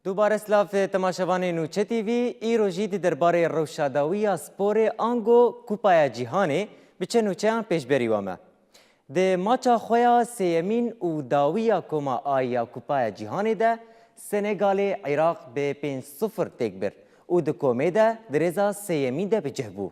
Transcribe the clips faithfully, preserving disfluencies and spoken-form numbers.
Dubare silav temaşevanê Nûçe T V, îro jî di derbarê rewşa dawî ya sporê ango Kupaya Cîhanê bi çend nûçeyan pêşberî we me. Di maça xwe ya sêyemîn û dawî ya koma A ya Kupaya Cîhanê de Senegalê Iraq bi pênc sifir têk bir û di komê de di rêza sêyemîn de bi cih bû.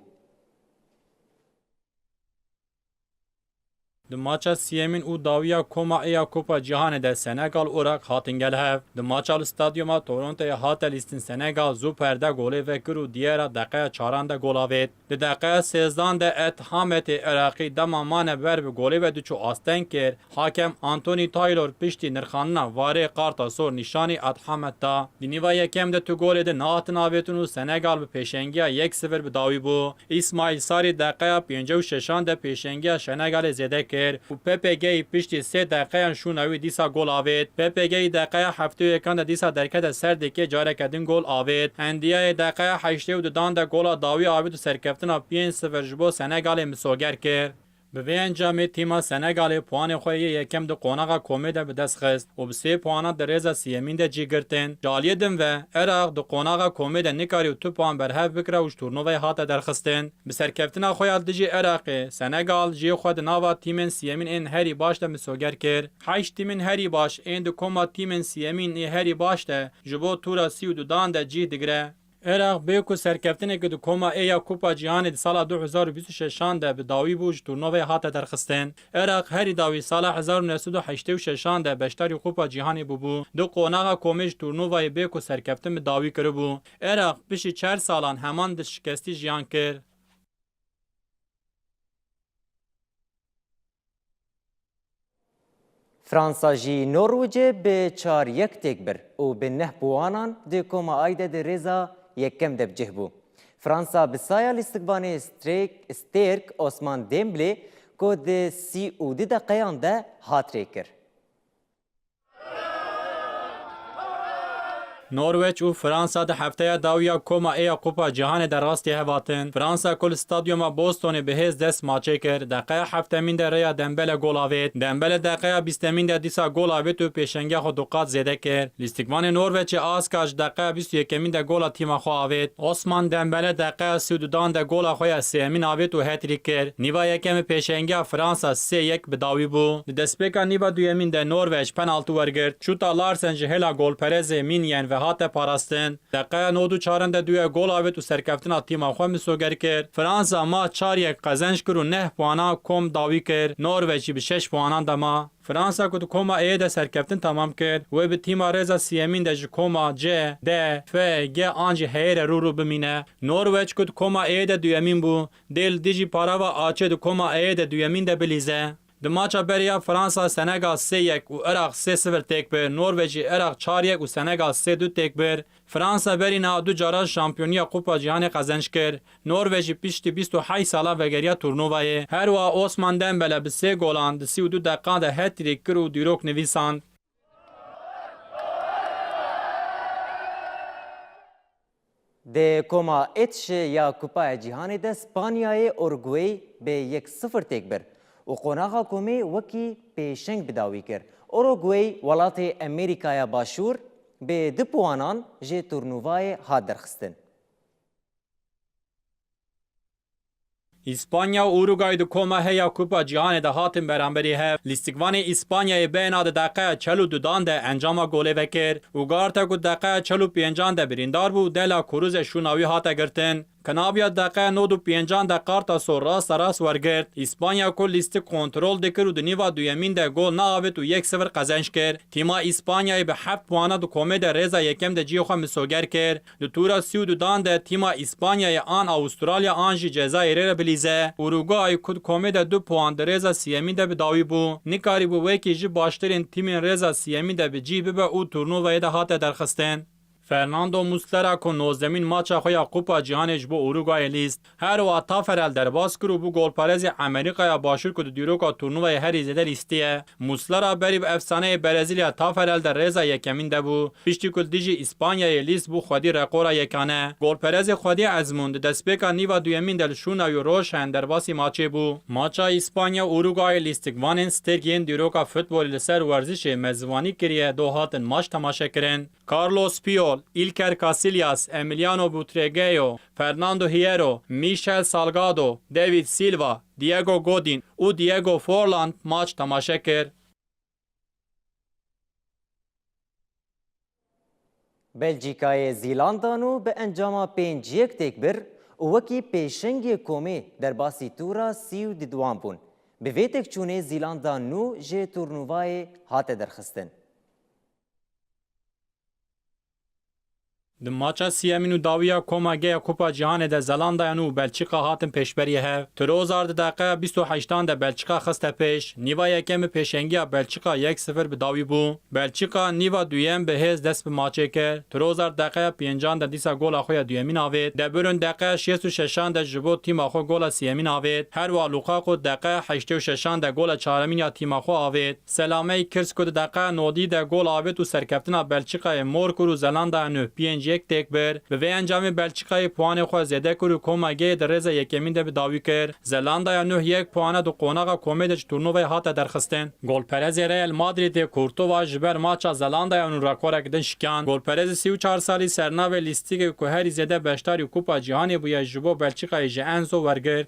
Di maça siyemîn û dawiya koma ê ya Kopa Cîhanê de Senegal û Iraq hatin gel hev. Di maça li stadyuma Torontoyê hate lîstin Senegal zû perde golê vekir û diyera deqeya çaran de gol avêt. Di deqeya sêzdan de Ed Hametê Iraqî dema mane ber bi golê ve diçû asteng kir. Hakem Anthony Taylor piştî nirxandina varê qarta sor nîşanî Ed Hamet da. Di nîva yekem de tu golê di nehatin avêtin û Senegal bi pêşengiya yek sifir bi dawî bû. Îsmaîl Sarî deqeya pêncî û şeşan de pêşengiya Senegalê zêde kir û P P G'yî piştî sê deqeyan şûna wî dîsa gol avêt. P P G'yî deqeya heftê û yekan de dîsa derkete ser dikê careke din gol avêt. Endiyayê deqeya heştê û dudan de gola dawî avêt û serkeftina pênc sifir ji bo Senegalê misoger kir. Bi vê encamê tîma Senegalê puanê xwe yê yekem di qonaxa komê de bi dest xist û bi sê puana di rêza siyemîn de cî girtin. Ji aliyê din ve, Iraq di qonaxa komê de nikarî û tu puan berhev bikira û ji turnuvayê hate derxistin. Bi serkeftina xwe ya dijî Iraqê, Senegal cihê xwe di nava tîmên siyemîn ên herî baş de misoger kir. Heşt tîmên herî baş ên di koma tîmên siyemîn ê herî baş de ji bo tûra sî û dudan de cîh digire. Iraq bê ku serkeftineke di koma ê ya Kupa Cîhanê di sala du hezar û bîst û şeşan de bi dawî bû, ji turnuvayê hate derxistin. Iraq herî dawî sala hezar û neh sed û heştê û şeşan de beşdarî Kupa Cîhanê bûbû. Di qonaxa komê ji turnuvayê bê ku serkeftin bi dawî kiribû. Iraq piştî çar salan heman di şikestî jiyan kir. Fransa jî Norwicê bi çar yek têk bir û bi neh puanan di koma A de di rêza yekem de bi cih bû. Fransa bi saya lîstikvanê Strek-, Sterk Osman Dembélé ku di sî û du deqeyan de hat-trîk kir. Norweç û Fransa di hefteya dawî ya koma ê ya Kupa Cîhanê de rastî hev hatin. Fransa ku li stadyuma Bostonê bi hêz dest maçê kir, deqeya heftemîn de rêya Dembele gol avêt. Dembele deqeya bîstemîn de dîsa gol avêt û pêşengiya xwe du qat zêde kir. Lîstikvanê Norveçê Aska ji deqeya bîst û yekemîn de gola tîma xwe avêt. Osman Dembele deqeya sî û dudan de gola xwe ya sêyemîn avêt û hat-trîk kir. Nîva yekemê pêşengiya Fransa sê yek bi dawî bû. Di destpêka nîva duyemîn de Norveç penaltî wergirt. Şûta Larsen ji hêla golperezê Minyen ve hate parastin. Deqeya nod û çaran de duye gol avêt û serkeftina tîma xwe misoger kir. Fransa ma çar yek qezenc kir û neh puana kom dawî kir. Norveç jî bi şeş puanan de ma. Fransa ku di koma Ê de serkeftin temam kir, wê bi tîma rêza siyemîn de ji koma C, D, F, G an jî H'ê re rû rû bimîne. Norweç ku di koma Ê de duyemîn bû, dê li dijî Parava Açê di koma Ê de duyemîn de bilîze. Di maça berê ya Fransa Senegal sê yek û Iraq sê sifir têk bir, Norweç jî Iraq çar yek û Senegal sê du têk bir. Fransa berî niha du cara şampiyoniya Kupa Cîhanê qezenc kir. Norveç jî piştî bîst û heşt sala vegeriya turnuvayê. Her wiha Osman Dembele bi sê golan di sî û du deqan de hat-trîk kir û dîrok nivîsand. Di koma H ya Kupaya Cîhanê de Spanyayê Uruguay bi yek sifir têk bir û qonaxa komê wekî pêşeng bi dawî kir. Uruguay, welatê Amerîkaya Başûr, bi du puanan ji turnuvayê hat derxistin. Îspanya û Uruguay di koma H ya Kupa Cîhanê de hatin beramberî hev. Lîstikvanê Îspanyayê bêhna di deqeya çel û dudan de encama golê vekir û Garte ku deqeya çel û pêncan de birîndar bû, dela Kuruzê şûna wî hate girtin. Knabya deqeya nod û pêncan de qarta sor rasta rast wergirt. Îspanya ku lîstik kontrol dikir û di nîva duyemîn de gol neavêt û yek sifir qezenc kir. Tîma Îspanyayê bi heft puana di komê de rêza yekem de cihê xwe misoger kir. Di tûra sî û dudan de tîma Îspanyayê an Avustralya an jî Cezayirê re bilîze. Uruguay ku di komê de du puan di rêza siyemîn de bi dawî bû, nikarîbû wekî ji baştirên tîmên rêza siyemîn de bi cî bibe û turnuvayê de hate derxistin. Fernando Muslera ku nozdemîn maça xwe ya Kupa Cîhanê ji bo Uruguayê lîst. Her wiha Taferel derbas kir û bû golparêzê Amerîkaya Başûr ku di dîroka turnuvayê herî zêde lîstiye. Muslera berî bi efsaneyê Berezîlya Taferel de rêza yekemîn de bû. Piştî ku li dijî Îspanyayê lîst bû xwedî rekora yekane. Golperezê xwedî ezmûn di destpêka nîva duyemîn de li şûna wî roşen derbasî maçê bû. Maça Îspanya Uruguayê lîstikvanên stêrk yên dîroka futbolê li ser werzişê mezvanî kiriye do hatin maç temaşe kirin. Carlos Puyol, Iker Casillas, Emiliano Butragueño, Fernando Hierro, Michel Salgado, David Silva, Diego Godin û Diego Forlan maç temaşe kir. Belçîkayê Zîlanda nû bi encama pênc yek têk bir û wekî pêşengê komê derbasî tûra sî û diduan bûn. Bi vê têkçûnê Zîlanda nû ji turnuvayê hate derxistin. Di maça siyemîn û dawî ya Koma G ya Kupa Cîhanê de Zelandaya Nû û Belçîka hatin pêşberiyê hev. Trozar di deqeya bîst û heştan de Belçîka xiste pêş. Nîva yekem bi pêşengiya Belçîka yek sifir bi dawî bû. Belçîka nîva duyem bi hêz dest bi maçê kir. Trozar deqeya pêncan de dîsa gola xwe ya duyemîn avêt. De Bruyne deqeya şêst û şeşan de ji bo tîma xwe gola siyemîn avêt. Her wiha Lukaku deqeya heştê û şeşan de gola çaremîn ya tîma xwe avêt. Selamey Kirs ku di deqeya nodî de gol avêt û serkeftina Belçîkayê mor kir û Zelandaya Nuh pênc yek têk bir. Bi vê encamê Belçîkayê puanê xwe zêde kir û Koma G'ê di rêza yekemîn de bi dawî kir. Zelandaya Nuh yek puana di qonaxa komê de ji turnuvayê hate derxistin. Golperezê Real Madridê Kurtova ji ber maça Zelandaya Nuh rekorek din şikand. Golperezê sî û çar salî ser navê lîstikê ku herî zêde beşdarî Kupa Cîhanê bûye ji bo Belçîkayê ji Enzo wergirt.